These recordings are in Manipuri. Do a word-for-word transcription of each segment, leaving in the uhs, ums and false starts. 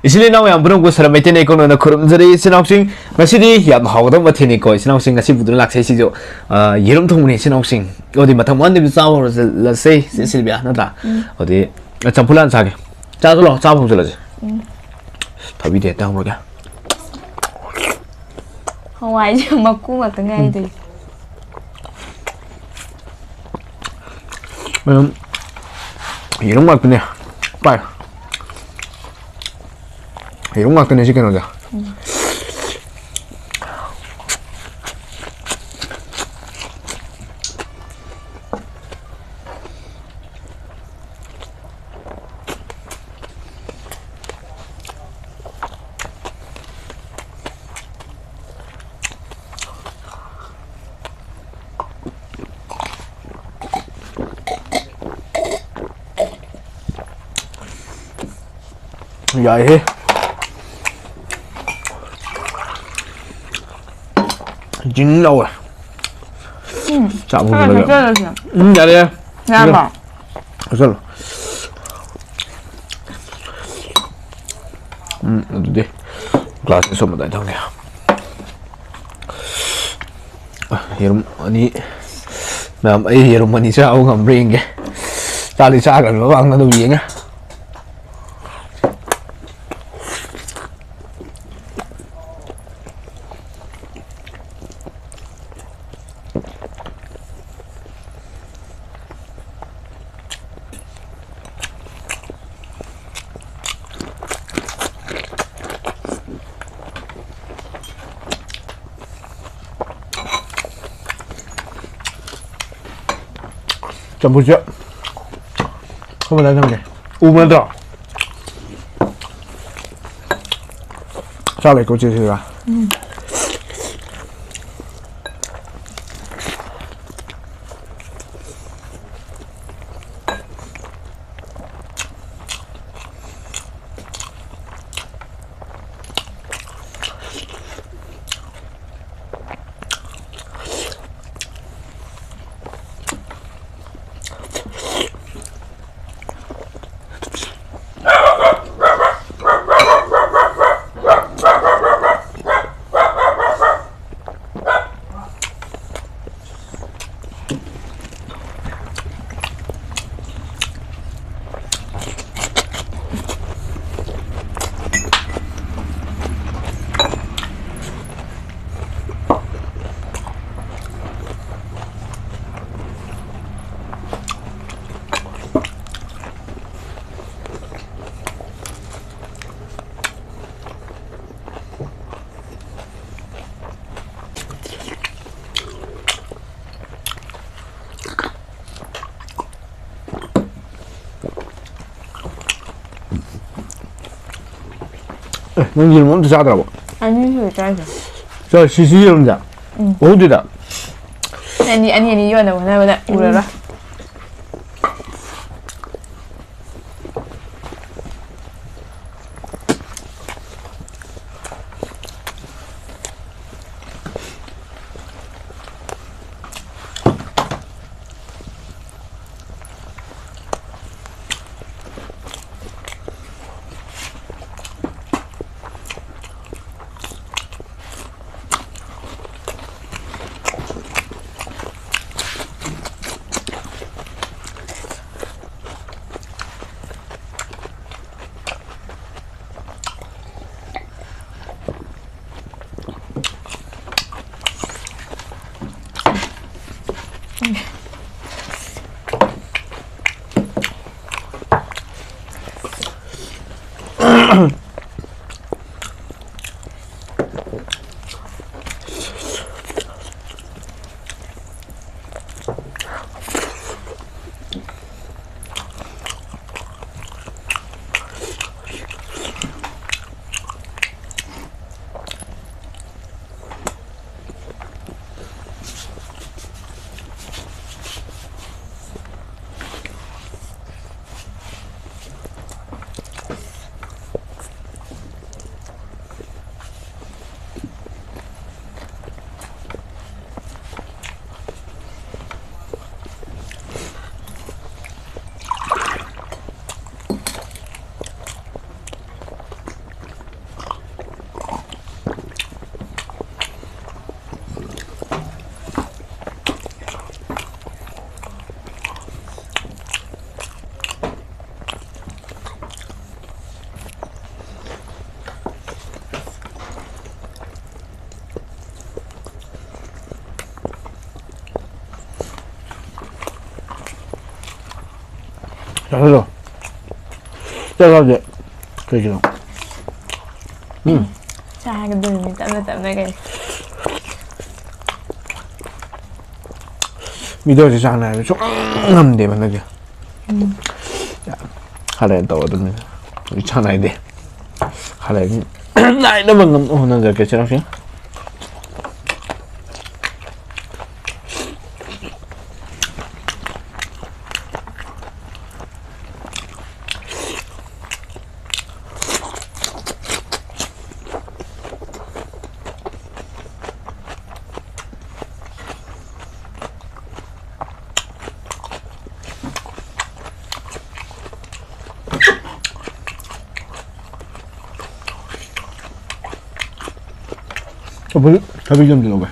ꯏꯆꯤꯜ ꯏꯅꯥꯎ ꯃꯌꯥꯝ ꯄꯨꯝꯅꯃꯛꯄꯨ ꯁꯔꯃꯩꯇꯩ ꯅꯩꯀꯣꯟꯅꯅ ꯈꯨꯔꯨꯝꯖꯔꯤ꯫ ꯏꯆꯤꯜ ꯏꯅꯥꯎꯁꯤꯡ, ꯉꯁꯤꯗꯤ ꯌꯥꯝ ꯍꯥꯎꯒꯗꯕ ꯃꯊꯦꯜꯅꯤꯀꯣ꯫ ꯏꯆꯤꯜ ꯏꯅꯥꯎꯁꯤꯡ, ꯉꯁꯤ ꯄꯨꯗꯨꯅ ꯂꯥꯛꯆꯩꯁꯤꯁꯨ, ꯑ, ꯌꯦꯔꯨꯝ ꯊꯣꯡꯕꯅꯤ ꯏꯆꯤꯜ ꯏꯅꯥꯎꯁꯤꯡ꯫ ꯑꯗꯨꯗꯤ ꯃꯊꯪ ꯃꯟꯗꯤꯕ ꯆꯥꯕ ꯍꯧꯔꯁꯤ, ꯆꯦ ꯁꯤꯜꯕꯤꯌꯥ, ꯅꯠꯇ꯭ꯔꯥ? ꯎꯝ꯫ ꯑꯗꯨꯗꯤ, ꯑ, ꯆꯝꯐꯨꯠ ꯍꯥꯟꯅ ꯆꯥꯒꯦ꯫ ꯆꯥꯁꯤ ꯂꯥꯛꯑꯣ, ꯆꯥꯕ ꯍꯧꯖꯤꯜꯂꯁꯤ꯫ ꯎꯝ꯫ ꯊꯕꯤꯗꯤ ꯍꯦꯛꯇ ꯍꯧꯔꯒꯦ꯫ ꯍꯋꯥꯏꯁꯦ ꯃꯀꯨ ꯉꯥꯛꯇ ꯉꯥꯏꯗꯣꯏꯁꯦ꯫ ꯑꯗꯨꯝ ꯌꯦꯔꯨꯝ ꯉꯥꯛꯇꯅꯦ꯫ ꯄꯥꯏ꯫ ꯌꯦꯔꯨꯝ ꯉꯥꯛꯇꯅꯦ ꯁꯤ ꯀꯩꯅꯣꯁꯦ꯫ ꯎꯝ꯫ ꯌꯥꯏꯍꯦ꯫ ꯖꯤꯡ ꯂꯥꯎꯋꯦ꯫ ꯎꯝ꯫ ꯆꯥꯛ ꯈꯔ ꯃꯨꯟꯕꯗ꯫ ꯆꯥꯁꯤꯜꯂꯁꯤ꯫ ꯎꯝ, ꯌꯥꯔꯦ, ꯌꯥꯔꯦ꯫ ꯌꯥꯔꯕꯣ? ꯆꯥꯁꯤꯜꯂꯣ꯫ ꯎꯝ, ꯑꯗꯨꯗꯤ ꯒ꯭ꯂꯥꯁꯁꯦ ꯁꯣꯝ ꯑꯗꯨꯃꯥꯏꯅ ꯊꯝꯒꯦ꯫ ꯌꯦꯔꯨꯝ ꯑꯅꯤ, ꯃꯌꯥꯝ, ꯑꯩ ꯌꯦꯔꯨꯝ ꯑꯅꯤ ꯆꯥꯕ ꯉꯝꯕ꯭ꯔꯥ ꯌꯦꯡꯒꯦ꯫ ꯆꯥꯗꯤ ꯆꯥꯈ꯭ꯔꯕꯅꯤ ꯃꯃꯥꯡꯗ, ꯑꯗꯨꯝ ꯌꯦꯡꯉꯦ꯫ ꯆꯝꯐꯨꯠꯁꯦ ꯁꯣꯝ ꯑꯗꯨꯃꯥꯏꯅ ꯊꯝꯒꯦ꯫ ꯎꯕ ꯅꯠꯇ꯭ꯔꯣ? ꯆꯥ ꯂꯩꯀꯣ ꯆꯦ ꯁꯤꯜꯚꯤꯌꯥ꯫ ꯎꯝ꯫ ꯑꯦ, ꯅꯪ ꯌꯦꯔꯨꯝ ꯑꯝꯇ ꯆꯥꯗ꯭ꯔꯕꯣ? ꯑꯅꯤ ꯁꯨꯔꯦ ꯆꯥꯏꯁꯦ꯫ ꯆꯥ, ꯁꯤꯁꯤ ꯌꯦꯔꯨꯝꯁꯦ? ꯎꯝ꯫ ꯎꯍꯧꯗꯦꯗ꯫ ꯑꯅꯤ, ꯑꯅꯤ, ꯑꯅꯤ ꯌꯣꯟꯅꯕ ꯍꯣꯠꯅꯕꯗ ꯎꯔꯔꯣꯏ꯫ ꯆꯥꯁꯤꯜꯂꯣ꯫ ꯆꯥꯛ ꯆꯥꯕꯁꯦ ꯀꯩꯒꯤꯅꯣ? ꯎꯝ꯫ ꯆꯥꯒꯗꯣꯏꯅꯤ ꯇꯞꯅ ꯇꯞꯅ ꯀꯩ꯫ ꯚꯤꯗꯤꯑꯣꯁꯦ ꯆꯥꯡ ꯅꯥꯏꯕ ꯁꯨꯡ ꯉꯝꯗꯦꯕ ꯍꯟꯗꯛꯁꯦ꯫ ꯎꯝ꯫ ꯈꯔ ꯂꯩꯔ ꯇꯧꯔꯗꯕꯅꯤ꯫ ꯍꯧꯖꯤꯛ ꯆꯥꯡ ꯅꯥꯏꯗꯦ꯫ ꯈꯔ ꯂꯩꯔꯗꯤ ꯅꯥꯏꯅꯕ ꯉꯝꯅꯕ ꯍꯣꯠꯅꯖꯔꯛꯀꯦ, ꯆꯦꯔꯥꯎꯁꯤꯡ꯫ ꯊꯕꯤ, ꯊꯕꯤ ꯌꯣꯟꯕꯤ ꯂꯧꯒꯦ꯫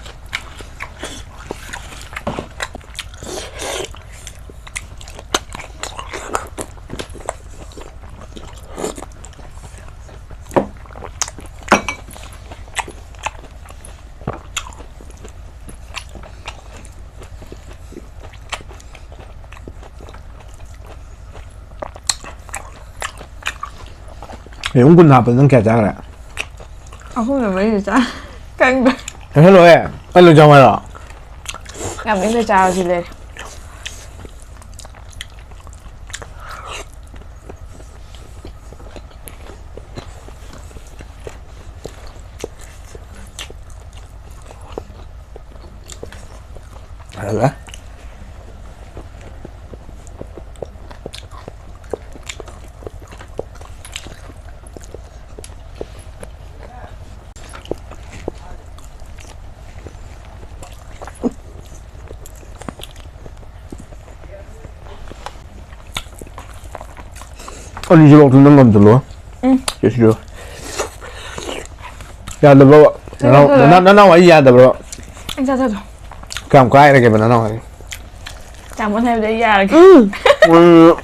ꯌꯦꯔꯨꯝ ꯀꯨꯟ ꯍꯥꯞꯄꯗ ꯅꯪ ꯀꯌꯥ ꯆꯥꯈ꯭ꯔꯦ? ꯑꯍꯨꯝꯂ ꯃꯔꯤꯂ ꯆꯥ-, ꯈꯪꯗꯦ꯫ ꯆꯥꯁꯜꯂꯣꯍꯦ꯫ ꯑꯩ ꯂꯣꯏ ꯆꯥꯎ ꯍꯥꯏꯔꯣ? ꯌꯥꯝ ꯏꯪꯅ ꯆꯥꯔꯁꯤ ꯂꯩꯔꯦ꯫ ꯐꯖꯔꯦ꯫ ꯑꯅꯤꯁꯤ ꯂꯧꯊꯣꯛ ꯅꯪ ꯉꯝꯁꯤꯜꯂꯣ꯫ ꯎꯝ꯫ ꯀꯩꯁꯨ ꯌꯥꯗꯕ꯭ꯔꯣ? ꯅꯅꯥꯎ, ꯆꯠꯂꯣ, ꯆꯠꯂꯣ꯫ ꯅꯅꯥꯎ, ꯅꯅꯥꯎ ꯑꯩ ꯌꯥꯗꯕ꯭ꯔꯣ? ꯑꯩ ꯆꯠ-, ꯆꯠꯂꯣ꯫ ꯀꯌꯥꯝ ꯀꯥꯏꯔꯒꯦꯕ ꯅꯅꯥꯎ ꯑꯩ? ꯇꯥꯃꯣꯅ ꯍꯥꯏꯕꯗ ꯑꯩ ꯌꯥꯔꯒꯦ꯫ ꯎꯝ꯫ ꯎꯝ꯫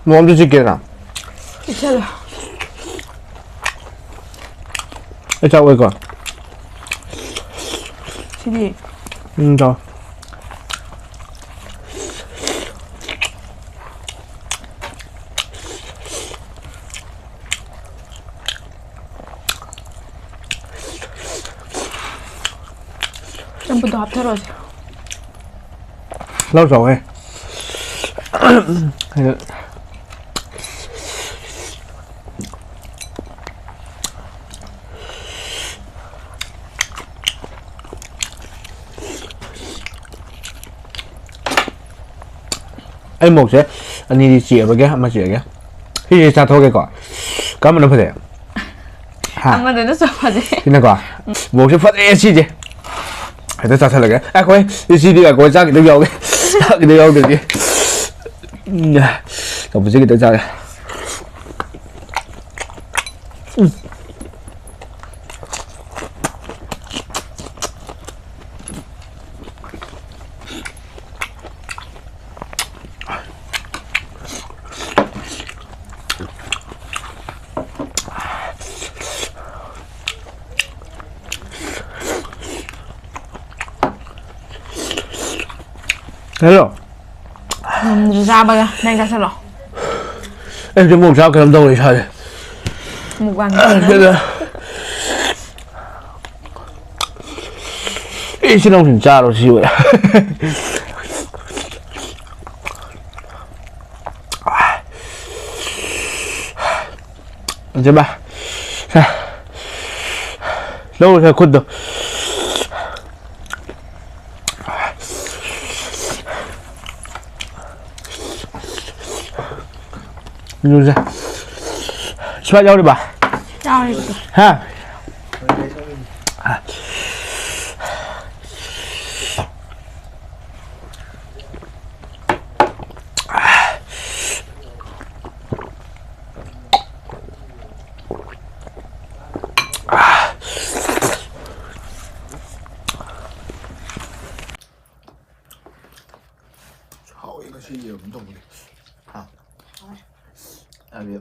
ꯃꯣꯝꯁꯨ ꯆꯤꯛꯀꯦꯔꯥ? ꯆꯤꯛꯁꯜꯂꯣ꯫ ꯑꯩ ꯆꯥꯛ ꯑꯣꯏꯀꯣ꯫ ꯁꯤꯗꯤ ꯎꯝ, ꯆꯥꯎ꯫ ꯆꯝꯐꯨꯠꯇꯣ ꯍꯥꯞꯊꯔꯣꯁꯦ꯫ ꯂꯧ ꯆꯥꯎꯋꯦ꯫ ꯑꯩ ꯃꯣꯔꯣꯛꯁꯦ ꯑꯅꯤꯗꯤ ꯆꯤꯛꯑꯔꯣꯏꯒꯦ, ꯑꯃ ꯆꯤꯛꯑꯒꯦ꯫ ꯁꯤꯁꯦ ꯆꯥꯊꯣꯛꯑꯒꯦꯀꯣ꯫ ꯀꯔꯝꯕꯅ ꯐꯖꯩ? ꯍꯥ? ꯑꯃꯗꯨꯅ ꯆꯥꯎ ꯐꯖꯩ꯫ ꯁꯤꯅꯀꯣ꯫ ꯃꯣꯔꯣꯛꯁꯦ ꯐꯖꯩꯌꯦ ꯁꯤꯁꯦ꯫ ꯍꯦꯛꯇ ꯆꯥꯊꯠꯂꯒꯦ꯫ ꯑꯩꯈꯣꯏ ꯁꯤꯗꯤ ꯑꯩꯈꯣꯏ ꯆꯥꯈꯤꯗꯕ ꯌꯥꯎꯒꯦ꯫ ꯆꯥꯈꯤꯗꯕ ꯌꯥꯎꯗ꯭ꯔꯗꯤ꯫ ꯎꯝ, ꯆꯝꯐꯨꯠꯁꯦ ꯈꯤꯇꯪ ꯆꯥꯒꯦ꯫ ꯎꯝ꯫ ꯍꯦꯜꯂꯣ꯫ ꯉꯝꯗ꯭ꯔꯦ ꯆꯥꯕꯒ꯫ ꯅꯪ ꯆꯥꯁꯜꯂꯣ꯫ ꯑꯩ ꯍꯧꯖꯤꯛ ꯃꯣꯔꯣꯛ ꯆꯥꯕ ꯀꯩꯅꯣꯝ ꯇꯧꯔꯦ ꯏꯁꯥꯁꯦ꯫ ꯃꯨꯛꯕꯥꯡ꯫ ꯀꯩꯅꯣ꯫ ꯑꯦ, ꯏꯆꯤꯟ ꯏꯅꯥꯎꯁꯤꯡ ꯆꯥꯔꯣ ꯁꯤ ꯑꯣꯏꯔꯦ꯫ ꯖꯦꯃꯥ꯫ ꯁꯦ꯫ ꯂꯧꯔꯨ ꯁꯦ ꯈꯨꯠꯇꯣ꯫ ꯂꯧꯔꯨ ꯁꯦ꯫ ꯁ꯭ꯄ꯭ꯔꯥꯏꯠ ꯌꯥꯎꯔꯤꯕ? ꯌꯥꯎꯔꯤꯕꯗꯣ꯫ ꯍꯥ? ꯍꯥꯎꯋꯦ ꯉꯁꯤ ꯌꯦꯔꯨꯝ ꯊꯣꯡꯕꯗꯤ꯫ ꯍꯥ? ꯍꯥꯏꯗꯤ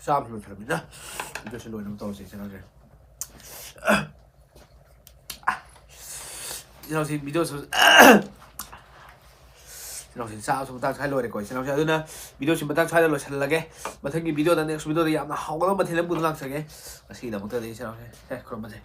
ꯆꯥꯕꯁꯨ ꯂꯣꯏꯁꯤꯜꯂꯕꯅꯤꯅ ꯑꯗꯨꯁꯨ ꯂꯣꯏꯅꯃꯛ ꯇꯧꯔꯁꯦ ꯆꯦꯅꯦꯜꯁꯦ꯫ ꯏꯆꯤꯟ ꯏꯅꯥꯎꯁꯤ ꯚꯤꯗꯤꯑꯣꯁꯨ ꯏꯆꯤꯟ ꯏꯅꯥꯎꯁꯤ ꯆꯥꯕꯁꯨ ꯃꯇꯥꯡ ꯁ꯭ꯋꯥꯏ ꯂꯣꯏꯔꯦꯀꯣ ꯏꯆꯤꯟ ꯏꯅꯥꯎꯁꯤ꯫ ꯑꯗꯨꯅ ꯚꯤꯗꯤꯑꯣꯁꯤ ꯃꯇꯥꯡ ꯁ꯭ꯋꯥꯏꯗ ꯂꯣꯏꯁꯤꯜꯂꯒꯦ꯫ ꯃꯊꯪꯒꯤ ꯚꯤꯗꯤꯑꯣꯗ, next ꯚꯤꯗꯤꯑꯣꯗ ꯌꯥꯝꯅ ꯍꯥꯎꯒꯗꯕ ꯃꯊꯦꯜ ꯑꯃ ꯄꯨꯗꯨꯅ ꯂꯥꯛꯆꯒꯦ꯫ ꯉꯁꯤꯒꯤꯗꯃꯛꯇꯗꯤ ꯏꯆꯤꯟ ꯏꯅꯥꯎꯁꯦ ꯁꯦ ꯈꯨꯔꯨꯝꯃꯁꯦ꯫